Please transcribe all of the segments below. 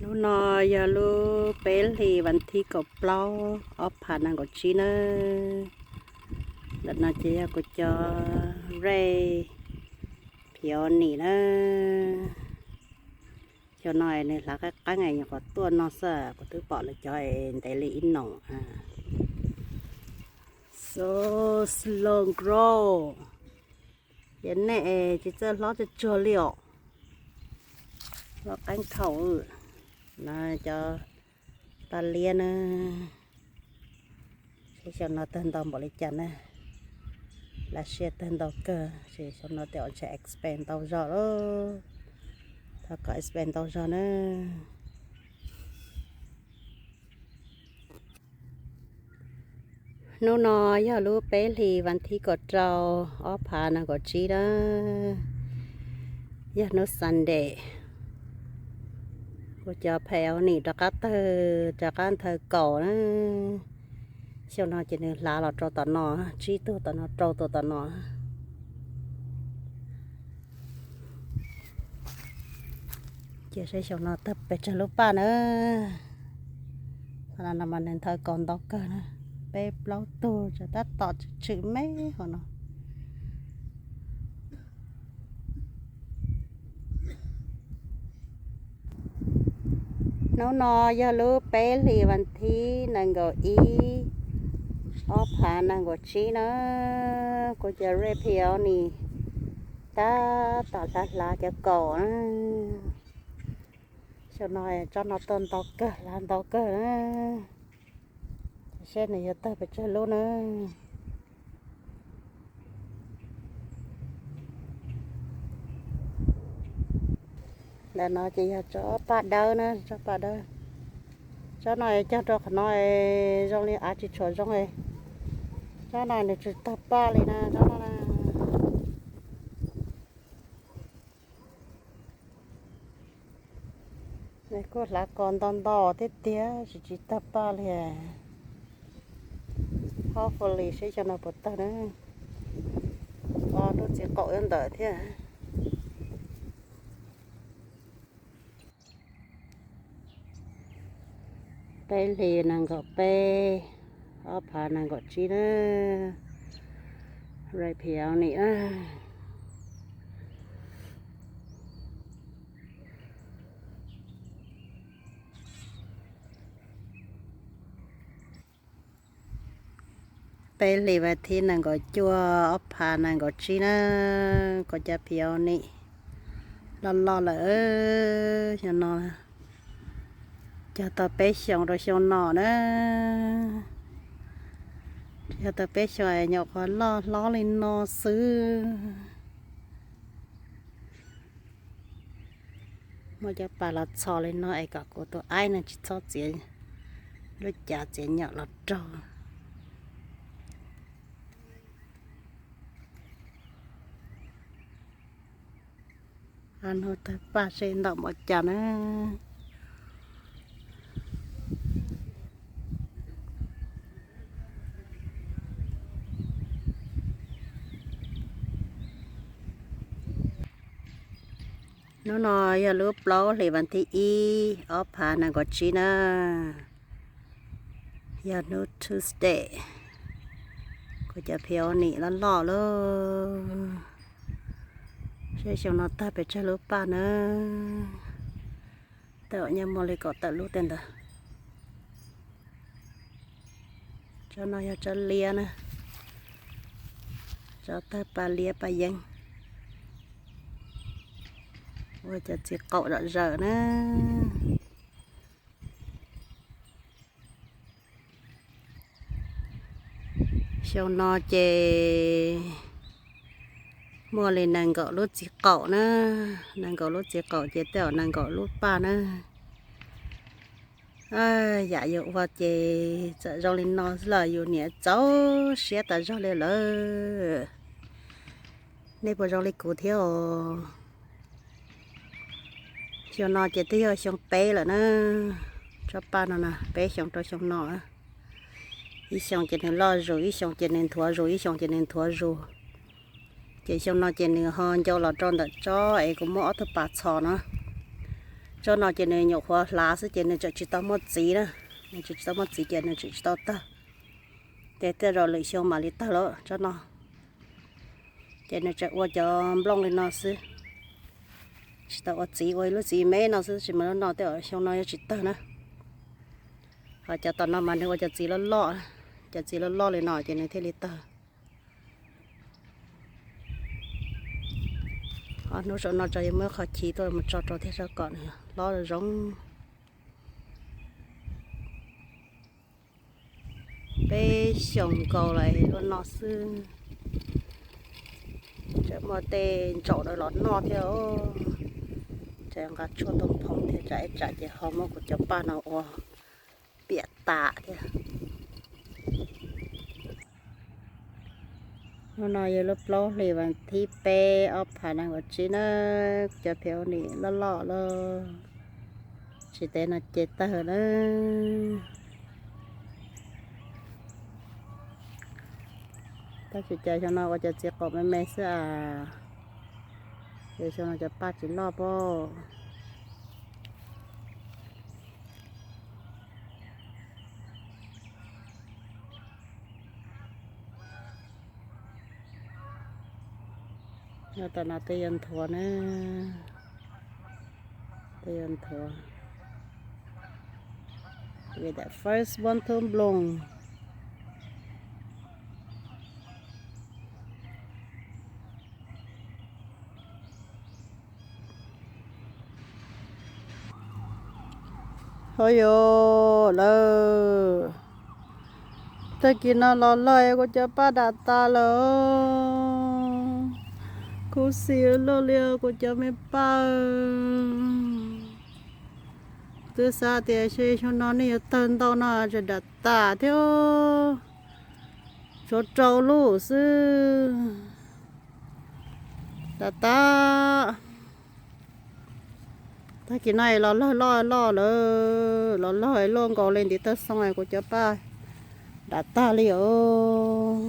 Hnub no yog lub peb hlis vas thib kaum plaub ob phav nees nkaum tsib na. Ntawm no ces yog kuv cov red peony na. Xyoo no nws hlav qeeb qeeb es nyuam qhuav tuaj no xwb, kuv twb pom lawv cov es ntev li ib noo. So slow grow. Ces nej es tsis txawj hlob tsuag tsuag li os. Hlob qeeb thaum na, cov paj liab na. Seb xyoo no tawg ntau npaum li cas na. Lawv sia tawg ntau kawg, xyoo no tej zaum ntshe expand ntau zog lawm. Thov kom expand ntau zog na. Hnub no yog lub peb hlis vas thib kaum rau ob phav nees nkaum tsib na, yog hnub Sunday. Kuv cov peony rov qab tawg, rov qab nthaw kaus na. Xyoo no ces nws hlav los rau tom no, tsib tug tom no, rau tus tom no. Ces seb xyoo no tawg pes tsawg lub paj na. Qhov no mas nws nthaw kaus ntau kawg na, peb plaub tug tseem tab tom tshwm tshwm me hauv no. Hnub no yog lub peb hlis vas thib nees nkaum ib ob phav nees nkaum tsib na. Kuv cov red peony tab tom hlav hlav cov kaus na. Xyoo no tsob no tuaj ntau kawg, hlav ntau kawg na. Seb nws yuav tawg pes tsawg lub na. Ntawm no ces yog tsob paj dawb na, tsob paj dawb. Tsob no cog rau qhov no zoo li av tsis tshua zoo. Tsob no nws tsis tawg paj li na, tsob no na. Nws kuj hlav kaus ntau ntau thiab tiag, tsis tsis tawg paj li. Hopefully seb xyoo no puas tawg na. Ob lub txiv qaum ntawm thiab. Peb hlis nees nkaum peb, ob phav nees nkaum tsib na. Red peony na. Peb hlis vas thib nees nkaum cuaj ob phav nees nkaum tsib na. Kuv cov peony loj loj lawm, xyoo no cog tau peb xyoos rau xyoo no na. Cog tau peb xyoos es nyuam qhuav loj hlob li no xwb. Muab cov pas los txhos li no es kom kuv tus aib no tsis txhob txiav lub cav txiav nyom los raug. Ab, hnub tawg paj seb ntau npaum cas na. Hnub no yog lub plaub hlis vas thib ib ob phav nees nkaum tsib na, yog hnub Tuesday. Kuv cov peony loj loj lawm, seb xyoo no tawg pes tsawg lub paj na. Tej zaum nyob muaj li kaum tawm lub tej ntawd. Tsob no yog tsob liab na, tsob tawg paj liab paj yeeb, ua cov txiv qaum zom zaws na. Xyoo no ces muaj li nees nkaum lub txiv qaum na, nees nkaum lub txiv qaum ces tej zaum nees nkaum lub paj na. Yam yus ua ces txawm zoo li no xwb los yus niam txaus siab tas zog li lawm. Nej puas zoo li kuv thiab os? Xyoo no ces twb yog xyoo peb lawm na. Tsob paj no na, peb xyoo rau xyoo no. Ib xyoo ces nws loj zus, ib xyoo ces nws nthuav zus, ib xyoo ces nws nthuav zus. Ces xyoo no ces nws ho ncau los rau ntawm tsob es kuv muab ob tug pas txhos no. Tsob no ces nws nyuam qhuav hlav xwb ces nws tseem tsis tau muaj txiv na, nws tseem tsis tau muaj txiv ces nws tseem tsis tau tawg. Ces tej zaum lwm xyoo mam li tawg lawm tsob no. Ces nws tseem ua cov nplooj li no xwb, tsis tau ua txiv, ua ib lub txiv me no xwb, tsis mas lub no tej zaum xyoo no yuav tsis tawg na. Ho cov tom no mas nws ua cov txiv loj loj, cov txiv loj loj li no ces nws thiaj li tawg. Ho hnub saum no tso yuav muab qhov chiv tuaj mus tso rau thiab tso kom nws hlob zoo. Peb xyoos nkaus lawm luaj no xwb, tseem muaj tej ntsaum ntawd los noj thiab. Tseem nqa tshuaj tuaj phoov thiab, tsam ib tsam ces ho muab kuv cov paj no ua piam tas thiab. Hnub no yog lub plaub hlis vas thib peb ob phav nees nkaum tsib na, kuv cov phev ua nim loj loj lawm, tsis ntev no ces tawg na. Tab sis cas xyoo no ua cov txiv qaum me me xwb as, ces xyoo no cov paj tsis loj pob. Nyob tom no tej yuav nthuav na, tej yuav nthuav. First one to bloom. Ho yog lawm, tag kis no los lawm kuv cov paj dam tas lawm. Khuv xim loj li kuv cov me paj. Twb xav tias xyoo no nej yuav tawg ntau no tseem dam tas thiab, tshuav rau lub xwb. Dam tas. Tag kis no los lawg loj loj lawm, los lawg luaj nkaus li ntiv tawg xoo kuv cov paj dam tag li os.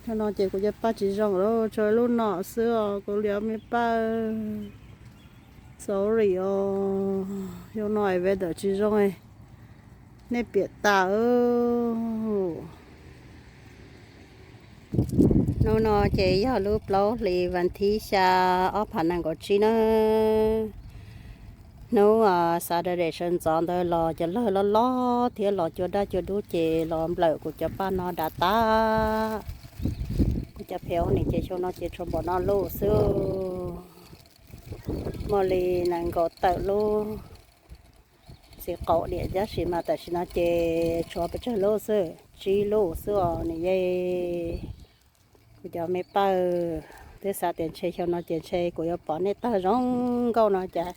Thaum no ces kuv cov paj tsis zoo lawm, tshuav lub no xwb os kuv li me paj. Sorry os, xyoo no weather tsis zoo, nej piam tas. Hnub no ces yog lub plaub hlis vas thib xya ob phav nees nkaum tsib na. Hnub Saturday sawv ntxov ntawd los cov lawg loj loj thiab los cua daj cua dub ces los nplawm kuv cov paj no dam tas. Kuv cov phev ua nim ces xyoo no ces tshuav npaum no lub xwb. Muaj li nees nkaum tawm lub txiv qaum diam, tab sis mas tam sim no ces tshuav pes tsawg lub xwb, tsib lub xwb os nws yeej. Kuv cov me paj, twb xav tias ntshe xyoo no ces ntshe kuv yuav pom nej tawg zoo nkauj no cas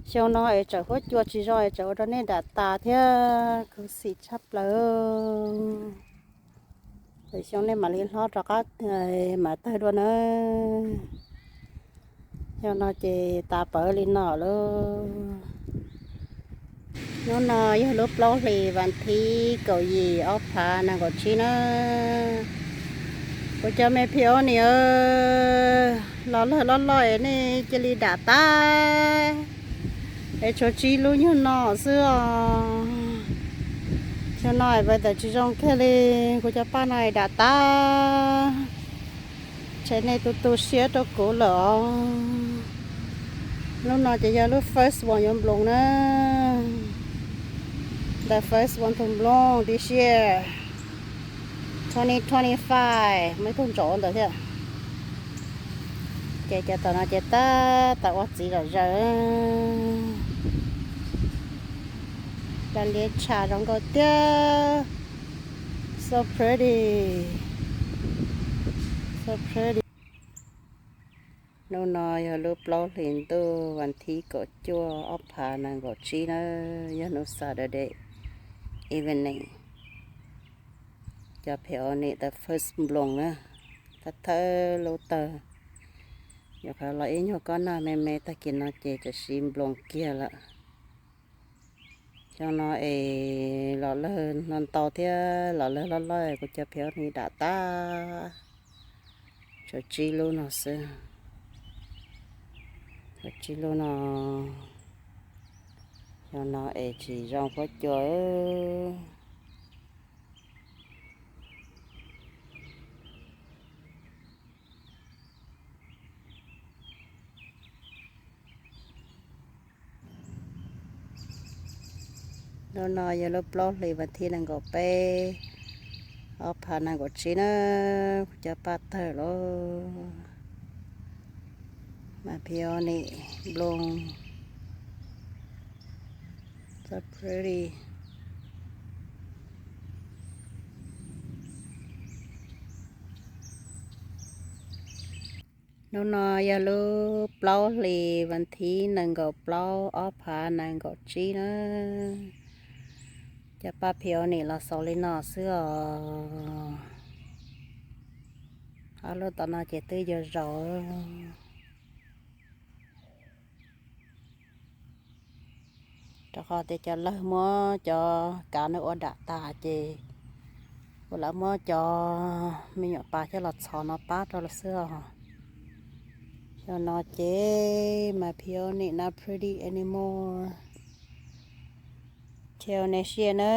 xyoo no es tseem huab cua tsis zoo es tseem ua rau nej dam tas thiab, khuv xim tshaj plaws. Lwm xyoo nej mam li hlob rov qab mam tawg dua na. Xyoo no ces tas pawv li no lauj. Hnub no yog lub plaub hlis vas thib kaum yim ob phav nees nkaum tsib na. Kuv cov me phev ua nim, los lawg loj loj es nej cia li dam tas, es tshuav tsib lub nyuag no xwb os. Xyoo no weather tsis zoo kiag li, kuv cov paj no dam tas, ntshe nej tu tu siab rau kuv lawm os. Lub no ces yog lub first one yuav bloom na. The first one to bloom this year, twenty twenty-five, muaj ib tug ntsaum ntawd thiab. Ces cov tom no ces tab tom ua txiv zom zaws. Paj liab tshaj zoo nkauj tiag. So pretty. So pretty. Hnub no yog lub plaub hlis ntuj vas thib kaum cuaj ob phav nees nkaum tsib na, yog hnub Saturday evening. Cov phev ua nim the first bloom na, thawj thawj lub tawg. Yuav qhov los ib nyuag kob nag me me, tag kis no ces tam sim bloom kiag lawm. Xyoo no es los lawg no ntau thiab, los lawg loj loj, kuv cov phev ua nim dam tas, tshuav tsib lub no xwb. Tsib lub no, yog no es tsis zoo huab cua. Lub no yog lub plaub hlis vas thib nees nkaum peb, ob phav nees nkaum tsib na, kuv cov paj tawg lawm. My peony bloom so pretty. Hnub no yog lub plaub hlis vas thib nees nkaum plaub ob phav nees nkaum tsib na. Cov paj peony los xaus li no xwb os. Ob lub tom no ces twb yuav zaus. Rau qhov tias cov lawg muab cov kav no ua dam tas ces kuv lam muab cov me nyuam pas coj los txhos no pab rau lawv xwb os. Xyoo no ces my peony not pretty anymore. Till next year na,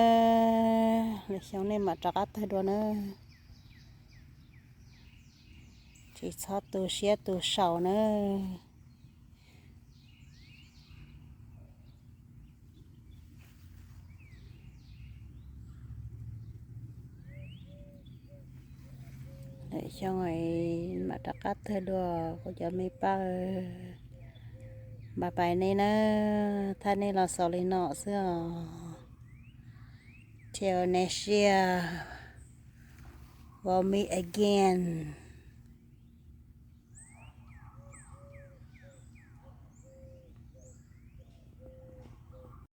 lwm xyoo nej mam rov qab tawg dua na. Tsis txhob tu siab tu saum na. Lwm xyoo mam rov qab tawg dua kuv cov me paj. Bye bye nej na, thaij nej los xaus li no xwb os. Till next year, we'll meet again.